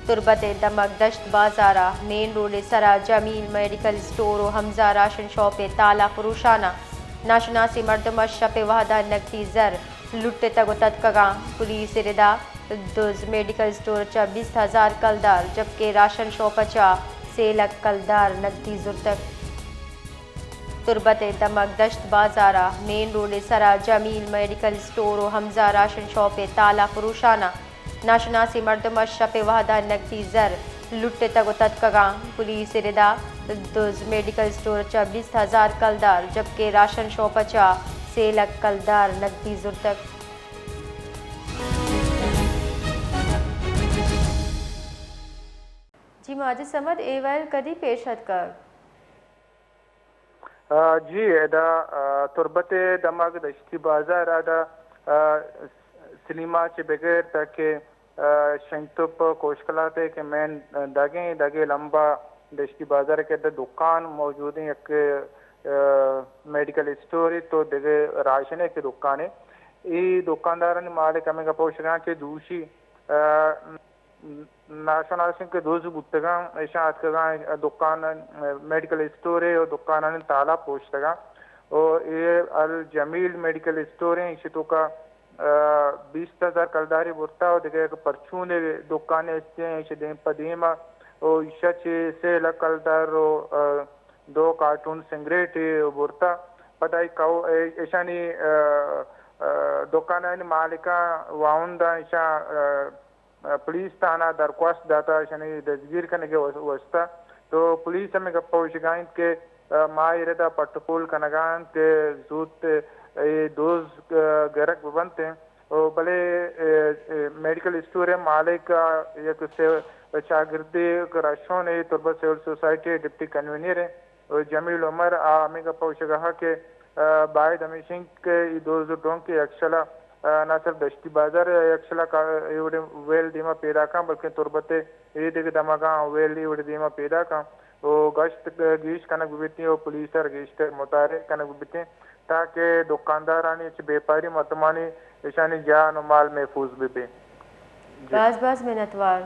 تربت ءِ دمگ دشت بازار ءِ مین روڈ ءِ سرا جمیل میڈیکل اسٹور و ہمزہ راشن شاپ ءِ تالا پروشان ءَ ناشناسیں مردم ءَ شپ ءِ وہد ءَ نگدی زر لٹتگ و تتکگاں۔ پولیس ءِ ردا دز میڈیکل اسٹور ءَ چہ بیست ہزار کلدار جبکہ راشن شاپ ءَ چہ سے لکھ کلدار نگدی زرتگ۔ تربت ءِ دمگ دشت بازار ءِ مین روڈ ءِ سرا جمیل میڈیکل اسٹور و ہمزہ راشن شاپ ءِ تالا پروشان ءَ ناشناسیں مردم ءَ شپ ءِ وہد ءَ نگدی زر لٹتگ و تتکگاں۔ پولیس ءِ ردا دز میڈیکل اسٹور ءَ چہ بیست ہزار کلدار جبکہ راشن شاپ ءَ چہ سے لکھ کلدار نگدی زرتگ۔ جی ماجد صمد، اے ویل کدی پیش اتکگ؟ آ، جی، ادا، آ، تربت ءِ دمگ دشتی بازار ءَ ادا، آ، سلیما چہ بگر تاکہ، آ، شنگتپ کوشکلات ءِ کہ مین دگیں، دگے لمبا دشتی بازار ءِ کہ ادا دکان موجود ایں، یک، آ، میڈیکل اسٹور ءِ تو دگہ راشن ءِ کہ دکان ءِ۔ اے دکاندارانی مالک ہمے گپ ءَ گوشگاں کہ دوشی، آ، ناشناسیں کہ دز بوتگاں، ایشاں اتکگاں دکان، میڈیکل اسٹور ءِ و دکانانی تالا پروشتگاں۔ و اے الجمیل میڈیکل اسٹور ایں، ایشی توکا، آ، بیست ہزار کلداری برتا و دگہ یک پرچون دکانے استیں، ایشی دیم پہ دیم ءَ و ایشا چہ سے لکھ کلدار و، آ، دو کارٹون سنگریٹ برتا۔ پدا ای کو-، ای-، ایشانی، آ، آ، دکانانی مالکاں واہنداں ایشاں، آ، پولیس تھانہ درخواست داتا ایشانی دزگیر کنگ ءِ وس-، واسطہ۔ تو پولیس ہمے گپ ءَ گوشگا انت کہ، آ، ما اے ردا پٹ ءُ پول کنگا انت کہ زوت اے دز، آ، گرگ بہ بنت انت۔ او بلے، آ، آ، میڈیکل اسٹور ءِ مالک ءَ یک سے-، چاگردے کہ رشون ءِ تربت سول سوسائٹی ءِ ڈپٹی کنوینر انت۔ و جمیل عمر آ ہمے گپ ءَ گوشگا کہ، آ، باید ہمیش انت کہ اے دز ءُ ڈونک یکشلا، آ، نہ صرف دشتی بازار ءَ یکشلا کا-، اے وڑیں ویل دیما پیداکاں، بلکیں تربت ءِ اے دگہ دمگاں ویل اے وڑیں دیما پیداکاں۔ و گشت گیش کنگ ببیتیں و پولیس ءَ را گیشتر متحرک کنگ ببیتیں تاکہ دکاندارانی چہ بیپاری مردمانی ایشانی جان و مال محفوظ ببیں۔ جی۔ باز باز منتوار۔